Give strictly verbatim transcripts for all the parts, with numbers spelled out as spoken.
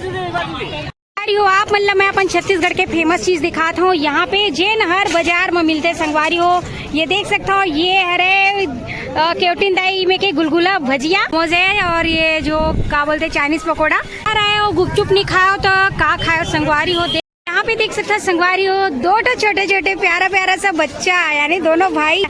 संगवारी हो, आप मन ला मैं अपन छत्तीसगढ़ के फेमस चीज दिखात हूँ। यहाँ पे जेन हर बाजार में मिलते संगवारी हो, ये देख सकता हो, ये हरे अ, केवटिन दाई में के गुलगुला भजिया मोमोज है, और ये जो का बोलते चाइनीज पकौड़ा। आ रहे हो, गुपचुप नहीं खाओ तो का खाओ संगवारी हो। दे- यहाँ पे देख सकता हो संगवारी हो, दो ठो छोटे छोटे प्यारा प्यारा सा बच्चा, यानी दोनों भाई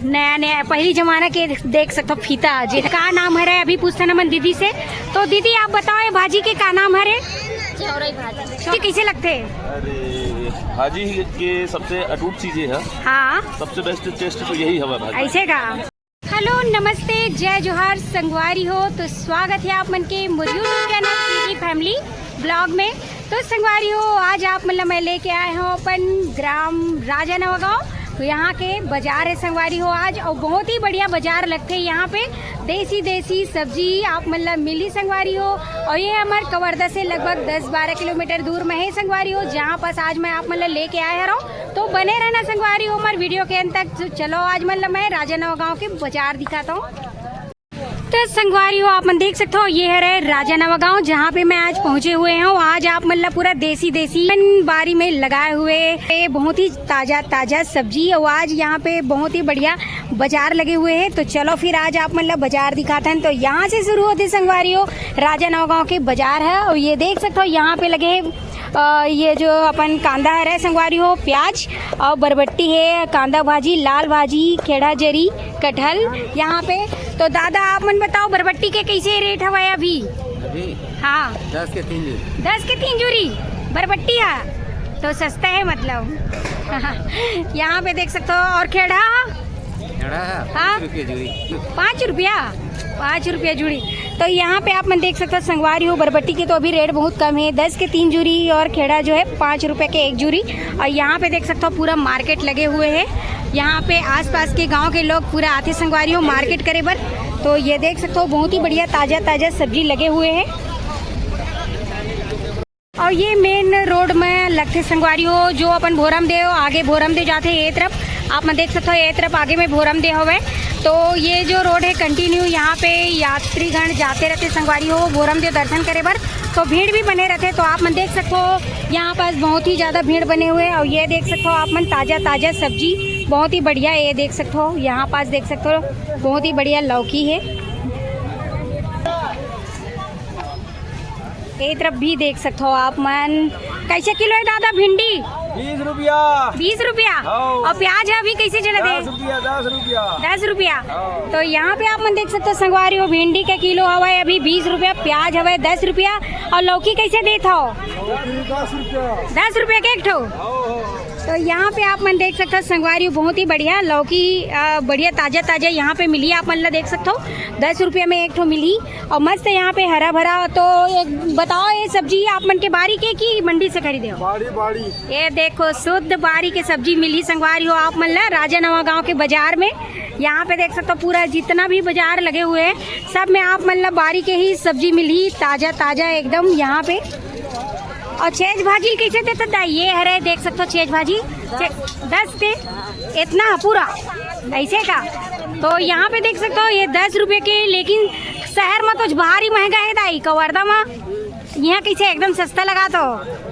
नया नया पहली जमाना के देख सकता हो फीता। जी का नाम हरे, अभी पूछते ना मन दीदी से। तो दीदी आप बताओ, ये भाजी के का नाम हरे? चौरई भाजी। तो कैसे लगते हैं? अरे, भाजी के सबसे अटूट चीज ये है। हाँ, सबसे बेस्ट टेस्ट तो यही हवा भाजी। ऐसे का। हेलो, नमस्ते, जय जोहार संगवारी हो। तो स्वागत है आप मन के मोर YouTube channel TV family blog में। तो संगवारी हो, आज आप मन ला मैं लेके आए हूँ अपन ग्राम राजा नवागांव। तो यहाँ के बाजार है संगवारी हो आज, और बहुत ही बढ़िया बाजार लगते हैं यहाँ पे। देसी देसी सब्जी आप मन ला मिली संगवारी हो। और ये हमार कवर्धा से लगभग दस बारह किलोमीटर दूर में है संगवारी हो, जहाँ पास आज मैं आप मन ला लेके आए हूँ। तो बने रहना संगवारी हो हमार वीडियो के अंत तक। तो चलो आज मन ला मैं राजा नवागांव के बाजार दिखाता हूँ। तो संगवारी हो, आप मन देख सकते हो, ये हरे राजा नवागांव, जहाँ पे मैं आज पहुँचे हुए हूँ। आज आप मन ला पूरा देसी देसी बारी में लगाए हुए, ये बहुत ही ताजा ताजा सब्जी। और आज यहाँ पे बहुत ही बढ़िया बाजार लगे हुए हैं। तो चलो फिर आज आप मन ला बाजार दिखाते हैं। तो यहाँ से शुरू होते संगवारी हो राजा नवागांव के बाजार है। और ये देख सकते हो, यहाँ पे लगे हैं अ, ये जो अपन कांदा हरे संगवारी हो, प्याज और बरबट्टी है, कांदा भाजी, लाल भाजी, खेड़ा जरी, कटहल यहाँ पे। तो दादा आप मन बताओ, बरबट्टी के कैसे रेट हवाए अभी? अभी हाँ, दस के तीन जूरी। दस के तीन जूरी बरबट्टी है, तो सस्ता है मतलब। यहाँ पे देख सकते हो। और खेड़ा खेड़ा है हाँ। पाँच रुपये जूरी। पाँच रुपया, पाँच रुपया जूरी। तो यहाँ पे आप मन देख सकते हो संगवारी हो, बरबट्टी के तो अभी रेट बहुत कम है, दस के तीन जूरी और खेड़ा जो है पाँच रुपये के एक जूरी। और यहाँ पे देख सकते हो पूरा मार्केट लगे हुए हैं। यहाँ पे आसपास के गांव के लोग पूरा आते संगवारी हो मार्केट करे बर। तो ये देख सकते हो बहुत ही बढ़िया ताजा ताजा सब्जी लगे हुए हैं। और ये मेन रोड में लगथे संगवारी हो, जो अपन भोरम देव, आगे भोरम देव जाथे ये तरफ, आप मन देख सकते हो ये तरफ आगे में भोरम देव हवे। तो ये जो रोड है कंटिन्यू यहाँ पे यात्रीगण जाते रहते संगवारी हो भोरम देव दर्शन करे बर। तो भीड़ भी बने रहते, तो आप मन देख सकते हो यहाँ पास बहुत ही ज्यादा भीड़ बने हुए हैं। और ये देख सकते हो आप मन ताजा ताजा सब्जी, बहुत ही बढ़िया। ये देख सकते हो यहाँ पास देख सकते हो बहुत ही बढ़िया लौकी है। ये तरफ भी देख सकते हो आप मन। कैसे किलो है दादा भिंडी? बीस रुपया। बीस रुपया। हाँ। और प्याज है अभी कैसे चलत है? दस रुपया, दस रुपया। दस रुपया। हाँ। तो यहाँ पे आप मन देख सकते हो संगवारी हो, भिंडी के किलो हवा है अभी बीस रुपया, प्याज हवा है दस रुपया। और लौकी कैसे देत हो? दस रुपया। दस रुपया के एक ठो। तो यहाँ पे आप मन देख सकते हो संगवारी हो, बहुत ही बढ़िया लौकी, अ, बढ़िया ताजा ताजा यहाँ पे मिली, आप मन ला देख सकते हो दस रुपया में एक ठो मिली। और मस्त यहाँ पे हरा भरा। तो एक बताओ, ये सब्जी आप मन के बारी के की मंडी से खरीदे हो? बाड़ी बाड़ी। ये देखो, शुद्ध बारी के सब्जी मिली संगवारी हो आप मन ला राजा नवा गांव के बाजार में। यहाँ पे देख सकते हो पूरा जितना भी बाजार लगे हुए हैं, सब में आप मन ला बारी के ही सब्जी मिली, ताजा ताजा एकदम यहाँ पे। और छेज भाजी कैसे देता दाई? ये हरे देख सकते हो छेज भाजी छे- दस पे इतना है पूरा, ऐसे का। तो यहाँ पे देख सकते हो ये दस रुपये के, लेकिन शहर में तो भारी महंगा है दाई, कवर्धा में यहाँ कैसे एकदम सस्ता लगा तो।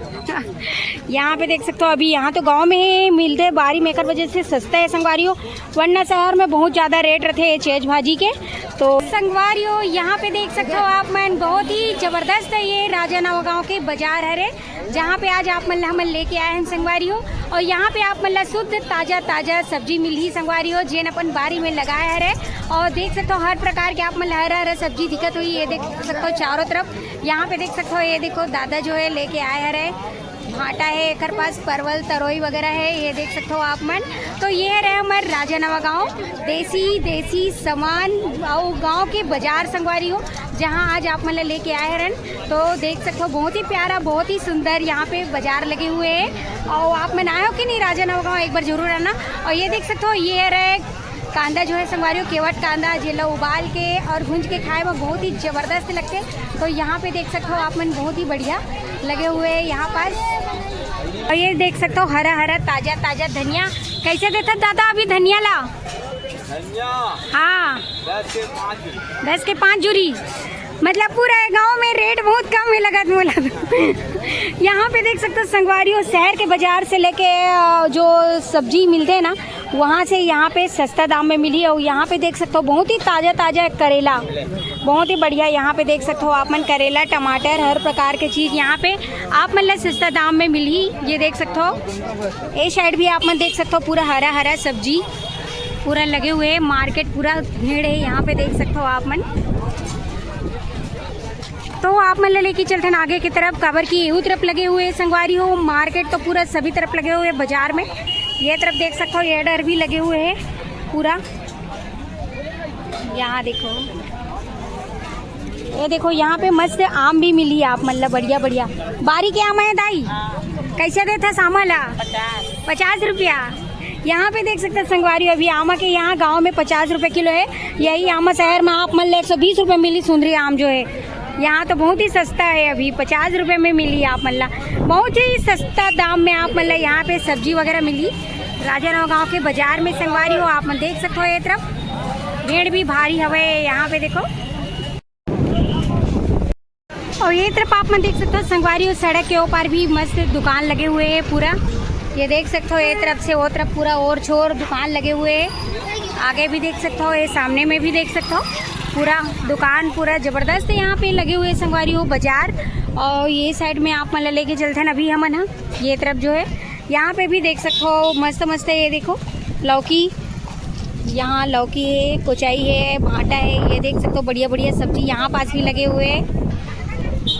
यहाँ पे देख सकते हो अभी यहाँ तो गांव में ही मिलते बारी में, एकर वजह से सस्ता है संगवारी हो, वरना शहर में बहुत ज्यादा रेट रहते हैं छेज भाजी के। तो संगवारी हो यहाँ पे देख सकते हो आप मन, बहुत ही जबरदस्त है ये राजा नवा गांव के बाजार हरे, जहाँ पे आज आप मन ला हमन लेके आए हैं संगवारी हो। और यहाँ पे आप मन ला शुद्ध ताजा ताजा सब्जी मिलही संगवारी हो, जेन अपन बारी में लगाए हरे। और देख सकते हो हर प्रकार के आप मन ला हरा हरा सब्जी दिखत हुई, ये देख सकते हो चारों तरफ। यहाँ पे देख सकते हो, ये देखो दादा जो है लेके आए हरे, भाटा है एकर पास, परवल तरोई वगैरह है, ये देख सकते हो आप मन। तो ये हरे हमर राजा नवा गांव देसी देसी सामान और गांव के बाजार संगवारी हो, जहां आज आप मन ला लेके आए हरन। तो देख सकते हो बहुत ही प्यारा, बहुत ही सुंदर यहाँ पे बाजार लगे हुए हैं। और आप मन आए हो कि नहीं राजा नवा गांव, एक बार जरूर आना। और ये देख सकते हो ये हरे कांदा जो है संगवारी हो, केवट कांदा, जेला उबाल के और भूंज के खाए में बहुत ही जबरदस्त लगते। तो यहाँ पे देख सकते हो आप मन, बहुत ही बढ़िया लगे हुए हैं यहाँ पास। और ये देख सकते हो हरा हरा ताजा ताजा धनिया। कैसे देता दादा अभी धनिया ला? धनिया हाँ, दस के पाँच। दस के पाँच जूरी। मतलब पूरा गांव में रेट बहुत कम। लगत मोला। यहाँ पे देख सकते हो संगवारी हो, शहर के बाजार से लेके, अ, जो सब्जी मिलते हैं ना, वहाँ से यहाँ पे सस्ता दाम में मिली। और यहाँ पे देख सकते हो बहुत ही ताज़ा ताज़ा करेला, बहुत ही बढ़िया। यहाँ पे देख सकते हो आप मन, करेला, टमाटर, हर प्रकार के चीज़ यहाँ पे आप मन ला सस्ता दाम में मिली। ये देख सकते हो, ये साइड भी आप मन देख सकते हो, पूरा हरा हरा सब्जी पूरा लगे हुए है। मार्केट पूरा भीड़ है, यहाँ पे देख सकते हो आप मन। तो आप मन ला लेके चलथन आगे की तरफ, काबर की एहू तरफ लगे हुए संगवारी हो। मार्केट तो पूरा सभी तरफ लगे हुए बाजार में। ये तरफ देख सकते हो, ये डर भी लगे हुए है पूरा। यहाँ देखो, ये देखो, यहाँ पे मस्त आम भी मिली आप मन ला, बढ़िया बढ़िया। बारी के आम है दाई, कैसे देथस आमा ला? पचास रुपया। यहाँ पे देख सकते हैं संगवारी, अभी आमा के यहाँ गांव में पचास रुपए किलो है। यही आमा शहर में आप मन ला एक सौ बीस रुपए मिली सुंदरी आम जो है। यहाँ तो बहुत ही सस्ता है, अभी पचास रुपए में मिली आप मन ला, बहुत ही सस्ता दाम में आप मन ला यहाँ पे सब्जी वगैरह मिली। राजानंदगांव के बाजार में संगवारी हो, आप मन देख सकते हो ये तरफ भीड़ भी भारी हवे। यहाँ पे देखो, और ये तरफ आप मन देख सकते हो संगवारी हो, सड़क के ऊपर भी मस्त दुकान लगे हुए हैं पूरा। ये देख सकते हो, ये तरफ से वो तरफ पूरा और छोर दुकान लगे हुए हैं। आगे भी देख सकते हो, ये सामने में भी देख सकते हो, पूरा दुकान पूरा जबरदस्त यहाँ पे लगे हुए हैं संगवारी हो, बाजार। और ये साइड में आप मन ला लेके चलथन अभी हमन ह, ये तरफ जो है, यहाँ पे भी देख सकते हो मस्त मस्त है। ये देखो लौकी, यहाँ लौकी है, कोचाई है, भाटा है, ये देख सकते हो बढ़िया बढ़िया सब्जी यहाँ पास भी लगे हुए हैं।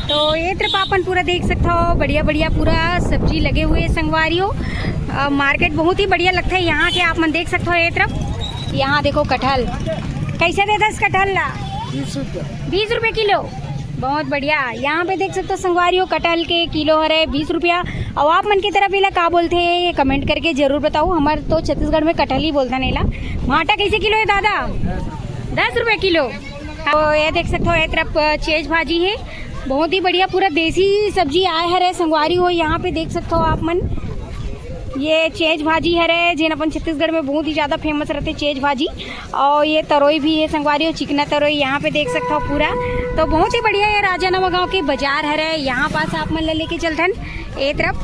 तो ये तरफ अपन पूरा देख सकते हो, बढ़िया बढ़िया पूरा सब्जी लगे हुए हैं संगवारी हो। अ, मार्केट बहुत ही बढ़िया लगता है यहाँ के, आप मन देख सकते हो ये तरफ। यहाँ देखो कटहल, कैसे देथस कटहल ला? बीस रुपये। बीस रुपये किलो। बहुत बढ़िया। यहाँ पे देख सकते हो संगवारी हो, कटहल के किलो हरे बीस रुपया। और आप मन की तरफ एला का बोलथे, ये कमेंट करके जरूर बताओ। हमारे तो छत्तीसगढ़ में कटहल ही बोलथन एला। भाटा कैसे किलो है दादा? दस रुपये किलो। तो ये देख सकते हो, ये तरफ चेज भाजी है, बहुत ही बढ़िया, पूरा देसी सब्जी आए हरे संगवारी हो। यहाँ पे देख सकते हो आप मन, ये चेज भाजी हरे, जेन अपन छत्तीसगढ़ में बहुत ही ज्यादा फेमस रहते चेज भाजी। और ये तरोई भी है संगवारी हो, चिकना तरोई यहाँ पे देख सकते हो पूरा। तो बहुत ही बढ़िया ये राजानंदगांव के बाजार हरे, यहाँ पास आप मन ला लेके चलथन ए तरफ।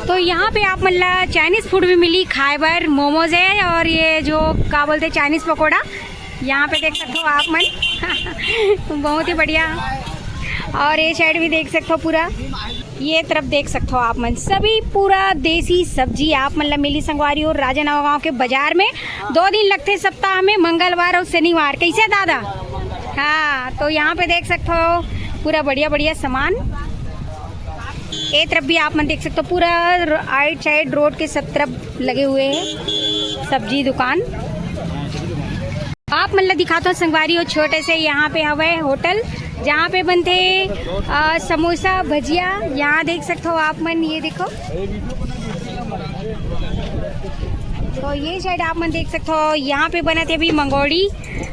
तो यहाँ पे आप मन ला चाइनीज फूड भी मिली खाए बर, मोमोज है और ये जो का बोलते चाइनीज पकौड़ा, यहाँ पे देख सकते हो आप मन। बहुत ही बढ़िया। और ये साइड भी देख सकते हो पूरा, ये तरफ देख सकते हो आप मन, सभी पूरा देसी सब्जी आप मन ला मिली संगवारी हो राजानंदगांव के बाजार में। दो दिन लगते सप्ताह में, मंगलवार और शनिवार। कैसे दादा? हाँ, तो यहाँ पे देख सकते हो पूरा बढ़िया बढ़िया सामान। ये तरफ भी आप मन देख सकते हो, पूरा आइट साइड रोड के सब तरफ लगे हुए हैं सब्जी दुकान। आप मन ला दिखाता हूँ संगवारी हो, छोटे से यहाँ पे हवे होटल, जहाँ पे बनते अ, समोसा भजिया। यहाँ देख सकते हो आप मन, ये देखो। तो ये साइड आप मन देख सकते हो, यहाँ पे बनत हे अभी मंगोड़ी,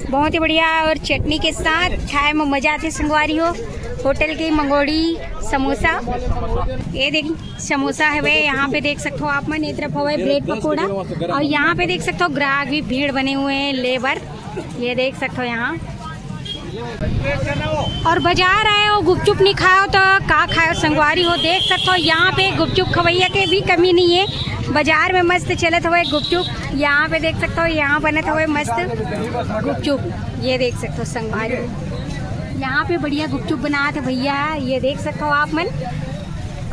बहुत ही बढ़िया, और चटनी के साथ खाए में मजा आथे संगवारी हो। होटल के मंगोड़ी समोसा, ये देख समोसा हवे, यहाँ पे देख सकते हो आप मन, ये तरफ हवे ब्रेड पकौड़ा, और यहाँ पे देख सकते हो ग्राहक भी भीड़ बने हुए हैं, लेबर, ये देख सकते हो यहाँ। और बाजार आए हो, गुपचुप नहीं खाओ तो का खाओ संगवारी हो। देख सकते हो यहाँ पे गुपचुप खवैया के भी कमी नहीं है, बाजार में मस्त चलत हुए गुपचुप। यहाँ पे देख सकते हो, यहाँ बनत हुए मस्त गुपचुप, ये देख सकते हो संगवारी हो। यहाँ पे बढ़िया गुपचुप बनात हे भैया, ये देख सकते हो आप मन।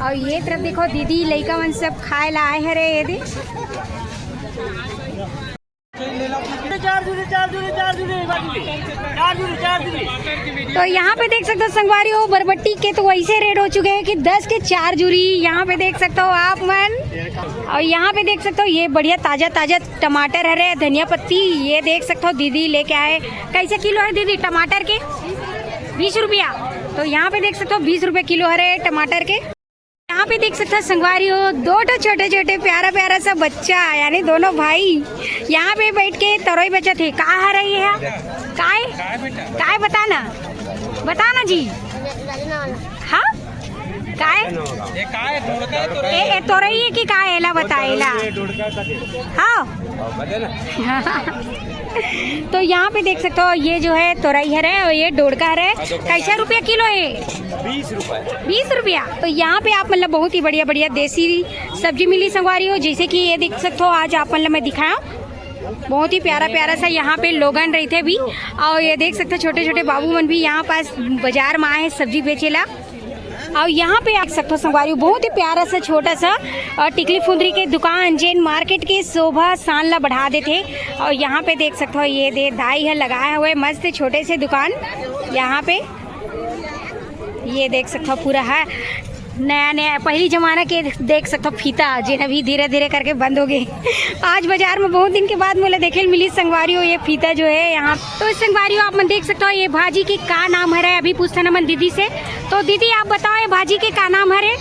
और ये तरफ देखो दीदी लइका मन सब खाए ला आए हरे, ये दे। चार जूरी, चार जूरी, चार जूरी, चार जूरी, चार जूरी, चार जूरी। तो यहाँ पे देख सकते हो संगवारी हो, बरबट्टी के तो वैसे रेट हो चुके हैं कि दस के चार जूरी। यहाँ पे देख सकते हो आप मन, और यहाँ पे देख सकते हो ये बढ़िया ताजा ताजा टमाटर हरे, धनिया पत्ती, ये देख सकते हो दीदी लेके आए। कैसे किलो है दीदी टमाटर के? बीस रुपया। तो यहाँ पे देख सकते हो बीस रुपये किलो हरे टमाटर के। यहाँ पे देख सकते हो संगवारी हो, दो ठो छोटे छोटे प्यारा प्यारा सा बच्चा, यानी दोनों भाई यहाँ पे बैठ के तरोई बेचत हे। का हरे ये? काय? काय बताना, बताना जी। हाँ, काय? ये काय ढूंढता है तो ए, ए, तोरई है कि काय? एला बता, एला। हाँ। तो यहाँ पे देख सकते हो, ये जो है तोरई हरे और ये डोड़का हरे। कैसा रुपया किलो है? बीस रुपया। तो यहाँ पे आप मतलब बहुत ही बढ़िया बढ़िया देसी सब्जी मिली संगवारी हो। जैसे कि ये देख सकते हो, आज आप मतलब मैं दिखाया, बहुत ही प्यारा प्यारा सा यहाँ पे लोगन रहिथे भी। और ये देख सकते हो, छोटे छोटे बाबू मन भी यहाँ पास बाजार में आए हैं सब्जी बेचे ला। और यहाँ पे आप देख सकते हो संगवारी हो, बहुत ही प्यारा सा छोटा सा और टिकली फुंदरी के दुकान, जेन मार्केट के शोभा शान ला बढ़ा देथे। और यहाँ पे देख सकते हो, ये दे दाई है लगाए हुए मस्त छोटे से दुकान। यहाँ पे ये देख सकते हो, पूरा है नया नया, पहली जमाना के देख सकते हो फीता, जेन अभी धीरे धीरे करके बंद हो गए। आज बाजार में बहुत दिन के बाद मोला देखे ल मिली संगवारी हो, ये फीता जो है यहाँ। तो संगवारी हो, आप मन देख सकते हो ये भाजी के का नाम हरे, अभी पूछथन हमन दीदी से। तो दीदी, आप बताओ, ये भाजी के का नाम हरे?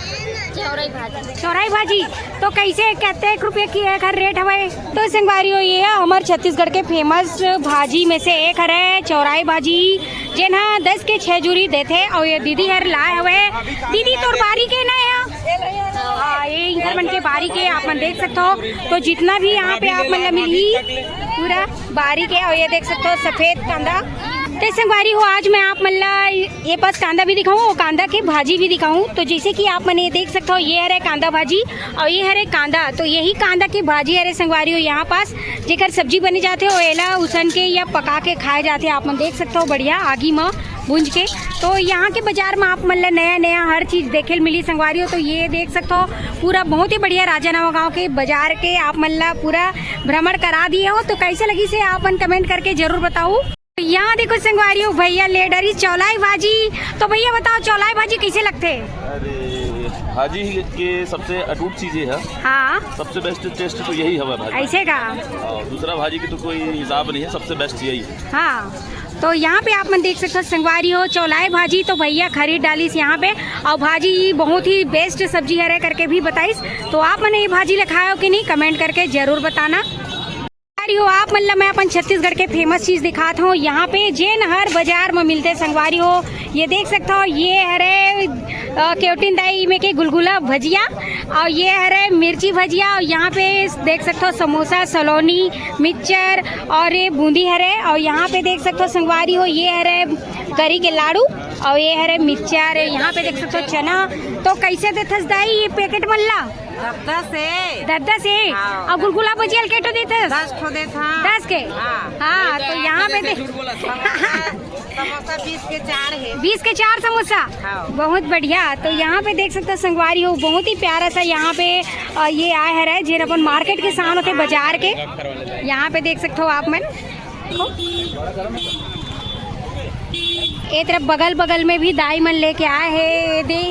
चौरई भाजी। चौरई भाजी। तो कैसे, कतेक रुपया की एकर रेट हवय? तो संगवारी हो, ये है हमर छत्तीसगढ़ के फेमस भाजी में से एक हरे चौरई भाजी, जेन ह दस के छह जूरी देथे। और ये दीदी हर लाए हवे। दीदी, तोर बारी के ना है? हाँ, ये इंकर मन के बारी के आप मन देख सकते हो। तो जितना भी यहाँ पे आप मन ला मिलही, पूरा बारी के। और ये देख सकते हो सफेद कांदा। तो संगवारी हो, आज मैं आप मन ला ये पास कांदा भी दिखाऊँ और कांदा के भाजी भी दिखाऊँ। तो जैसे कि आप मन ये देख सकते हो, ये हरे कांदा भाजी और ये हरे कांदा। तो यही कांदा के भाजी हरे संगवारी हो, यहाँ पास जेकर सब्जी बने जाथे, और एला उसन के या पका के खाए जाथे। आप मन देख सकते हो, बढ़िया आगी म भूंज के। तो यहाँ के बाजार में आप मन ला नया नया हर चीज देखे ल मिली संगवारी हो। तो ये देख सकते हो, पूरा बहुत ही बढ़िया राजा नवा गांव के बाजार के आप मन ला पूरा भ्रमण करा दिए हो। तो कैसे लगिस हे, आप मन कमेंट करके जरूर बताओ। यहाँ देखो संगवारी हो, भैया ले डरी चौलाई भाजी। तो भैया बताओ, चौलाई भाजी कैसे लगथे? अरे, भाजी के सबसे अटूट चीज ये है। हाँ। सबसे बेस्ट टेस्ट तो यही हवा भाजी। ऐसे का? और दूसरा भाजी की तो कोई हिसाब नहीं है, सबसे बेस्ट यही है। हाँ, तो यहाँ पे आप मन देख सकते हो संगवारी हो, चौलाई भाजी तो भैया खरीद डालिस यहाँ पे। और भाजी बहुत ही बेस्ट सब्जी हरे करके भी बताइस। तो आप मन ये भाजी ला खाए हो कि नहीं, कमेंट करके जरूर बताना। संगवारी हो, आप मन ला मैं अपन छत्तीसगढ़ के फेमस चीज दिखात हूँ। यहाँ पे जेन हर बाजार में मिलते संगवारी हो, ये देख सकते हो, ये हरे अ, केवटिन दाई में के गुलगुला भजिया, और ये हरे मिर्ची भजिया, और यहाँ पे देख सकते हो समोसा, सलोनी, मिक्सचर, और ये बूंदी हरे। और यहाँ पे देख सकते हो संगवारी हो, ये हरे गरी के लाड़ू, और ये हरे मिक्सचर। यहाँ पे देख सकते हो चना। तो कैसे देथस दाई ये पैकेट मन ला? दस दस हे। दस दस हे। हाँ। और गुलगुला भजिया ल के ठो देथस? दस ठो देथन। दस के? हाँ। हाँ, तो यहाँ पे दे- समोसा, समोसा बीस के चार हे। बीस के चार समोसा। हाँ। बहुत बढ़िया। तो यहाँ पे देख सकते हो संगवारी हो, बहुत ही प्यारा सा यहाँ पे अ, ये आए हरे, जेन अपन मार्केट के सामान होते बाजार के। यहाँ पे देख सकते हो आप मन। ए तरफ बगल बगल में भी दाई मन लेके आए हे, ये दे।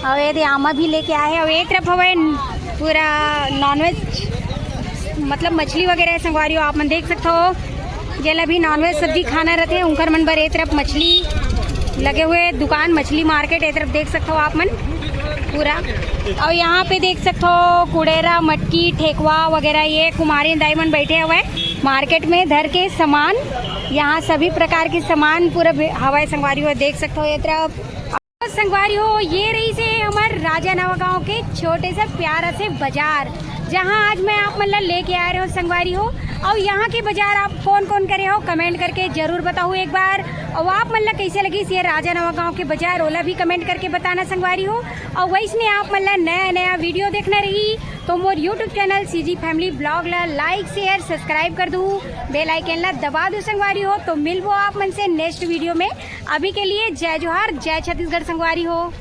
और ये दे आमा भी लेके आए हे। और ये तरफ हवे पूरा नॉनवेज, मतलब मछली वगैरह हे संगवारी हो, आप मन देख सकते हो। जेला भी नॉनवेज सब्जी खाना रहते, उनकर मन बर ए तरफ मछली लगे हुए दुकान, मछली मार्केट ए तरफ देख सकते हो आप मन पूरा। और यहाँ पे देख सकते हो कुड़ेरा, मटकी, ठेकवा वगैरह, ये कुमारी दाई मन बैठे हुए मार्केट में धर के सामान। यहाँ सभी प्रकार के सामान पूरा बे- हवाई संगवारी हो, देख सकते हो ये तरफ। संगवारी हो, ये रहिस हे हमर राजा नवा गांव के छोटे से प्यारा से बाजार, जहां आज मैं आप मन ला लेके आ रहे हो संगवारी हो। और यहाँ के बाजार आप कौन कौन करे हो, कमेंट करके जरूर बताओ एक बार। और आप मन ला कैसे लगिस ये राजा नवा गांव के बाजार, ओला भी कमेंट करके बताना संगवारी हो। और वैसने आप मन ला नया नया वीडियो देखना रही तो मोर YouTube channel CG Family Vlog ला लाइक, शेयर, सब्सक्राइब कर दू, बेल आइकन ला दबा दू संगवारी हो। तो मिलबो आप मन से नेक्स्ट वीडियो में। अभी के लिए जय जोहार, जय छत्तीसगढ़ संगवारी हो।